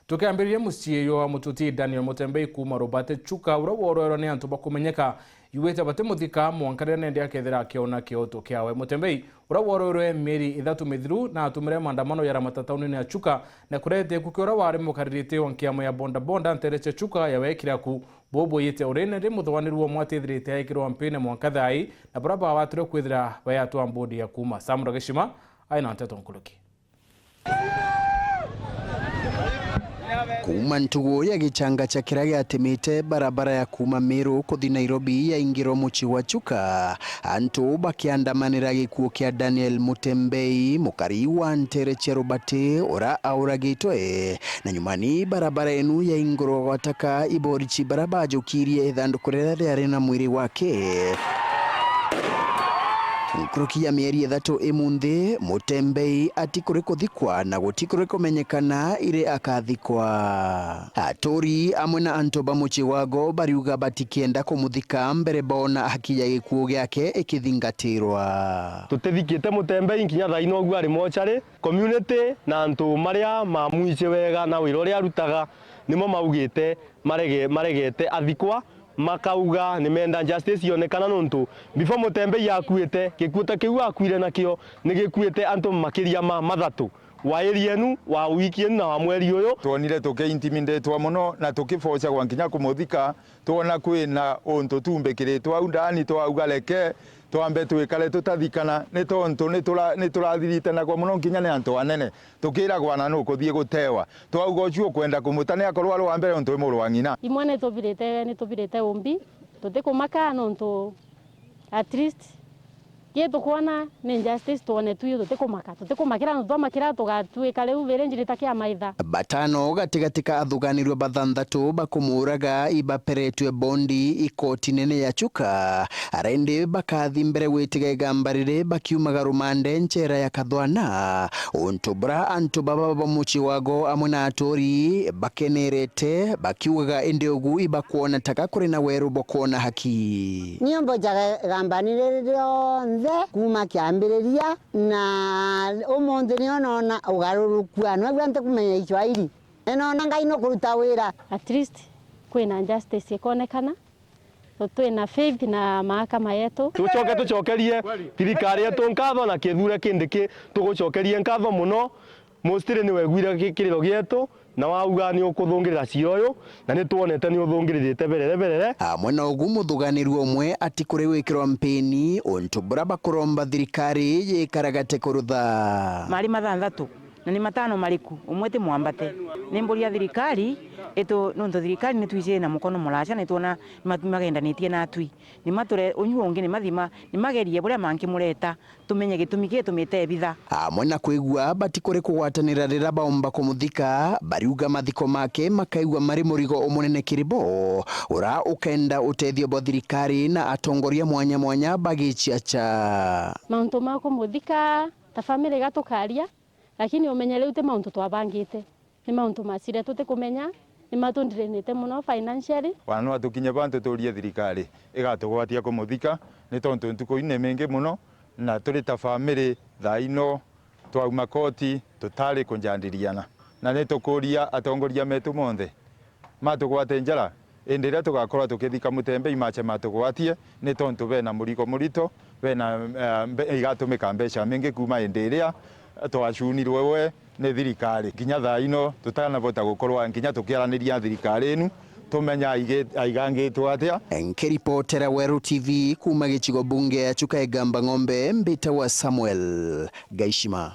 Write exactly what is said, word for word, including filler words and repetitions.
Tukiambiriria, mucii jwa mututi Daniel Mutembei kuuma Rubate Chuka, uria woroerwe ni antu bakumenyeka, yuite batimuthika mwanka riria nende akethira akiona kioto kiawe. Mutembei, uria woroerwe mieri ithatu mithiru, na atumire maandamano ya Ramata taunini ya Chuka, na kurete gikuu kia uria wari mukaririti wa nkiama ya bodaboda ntere cia Chuka ya wekira ku. Buu bwiyite urene ri muthuganirua umwe atithirite aikirwa mpine mwanka thaai, na baria bawatirwe kwithira bayatwa mbodi ya kuuma. Sam Rageshima aina nteto nkuruki. Kuuma ntugu ya gichanga cha kiria giatemete barabara ya kuuma Meru kuthi Nairobi yaingirwa mucii wa Chuka, antu bakiandamanira gikuu kia Daniel Mutembei, mukari wa ntere cia Rubate, uria auragitwe. Na nyumani barabara enu yaingurwa gwataka iborichi baria bajukirie ithanduku riria riari na mwiri wake. Nkuruki ya mieri ithatu imunthi, Mutembei atikuri kuthikwa na gutikuri kumenyekana iri akathikwa. Aturi amwe na antu ba mucii wago bariuga batikienda kumuthika mbere boona haki ya gikuu giake ikithingatirwa. Tutithikite Mutembei nkinya thaa ino ugu ari mochari. Community na antu maria mamwiche wega na wira uria arutaga nimo maugite marege-, maregete athikwa, makauga nimenda justice yonekana, nontu before Mutembei akuite, gikuuta kiu akuire nakio ni gikuite antu makiria ma mathatu wa area enu, wa wiki enu na wa mweri uyu. Twonire tuki-intimidatwa mono na tukibocagwa nkinya kumuthika. Twona kwina untu tumbikiritwe au ndani, twauga, "Reke twambe twikare tutathikana," ni tontu ni tura-, ni turathiritenagwa mono nkinya ni antu anene, tukiragwa, "Na nukuthii gutewa." Twauga, "Ucio ukwenda kumuta ni akorwa ari wa mbere untu wi muru wa ng'ina." Imwe ni tubirite, ni tubirite umbi, tutikumaka nontu at least Ki tukwona ni injustice, twone tu iyo, tutikumaka, tutikumakira, nontu twamakira tugatwika riu viri njirita kia maitha. Batano gatigati ka athuganirua bathanthatu bakumuuraga ibaperetue bondi ikoti nene ya Chuka, arindi bakathi mbere gwitiga igamba riri bakiumaga rumande nchera ya Kathwana, untu bura antu baba ba mucii wago amwe na aturi bakenerete, bakiugaga indi ugu ibakwona taka kuri na weru bokwona haki. Nio mbojaga igambani riri rionthe kuuma kiambiriria, na umunthi nio noona ugaruruku. Anwegua ntikumenya Iswahili. Ni noona Ngai nukuruta wira. At least kwina justice ikonekana. Twina faith na mahakama yetu. Tucoke tucokerie thirikari yetu nkatho na kithure kindi ki tugucokerie nkatho mono. Mustiri ni wegwire ki-, kiriro gietu, na wauga ni ukuthungirira cira uyu, na ni twonete ni uthungiririte berere berere. Amwe na ugu, muthuganirua umwe atikuri gwikirwa mpini untu bura bakuromba thirikari yikaragate kurutha. Mari mathanthatu, na ni matano mariku? Umwe ti mwambate. Ni mburia thirikari itu, nontu thirikari ni twijire na mukono muraca, ni twona ma-, magendanitie na atwi. Ni mature unyu ungi, ni mathima, ni magerie buria mangimureta. Tumenye gitumi gitumite ebitha. Amwe na kwigua batikuri kugwatanira riria baumba kumuthika, bariuga mathiko make makaigua mari murigo umunene kiri bo, ura ukenda utethio bwa thirikari na atongoria mwanya mwanya bagichiacha. Mauntu ma kumuthika, ta family igatukaria, lakini umenye riu ti mauntu twabangite. Ni mauntu ma cira tutikumenya, ni matundrinite mono financially. Wana no atukinye bantu turie thirikari igatugwatia kumuthika, ni tontu ntuku ii ni mingi mono, na turi ta family thaa ino twauma koti tutari kunjandiriana. Na ni tukuria atongoria metu monthe matugwate njara, indi riria tugakorwa tukithika Mutembei mache matugwatie, ni tontu bena murigo murito, bena, eh, mbe-, igatumika mbeca mingi kuuma indi iria twacunirwe we ni thirikari. Kinya thaa ino tutanavota gukorwa kinya tukiaraniria thirikari inu, tumenya aigi-, aigangitwe atia. Nkiripotera Weru T V kuuma gicigo bunge ya Chuka Igamba Ng'ombe, mbitagwa Samuel Gaishima.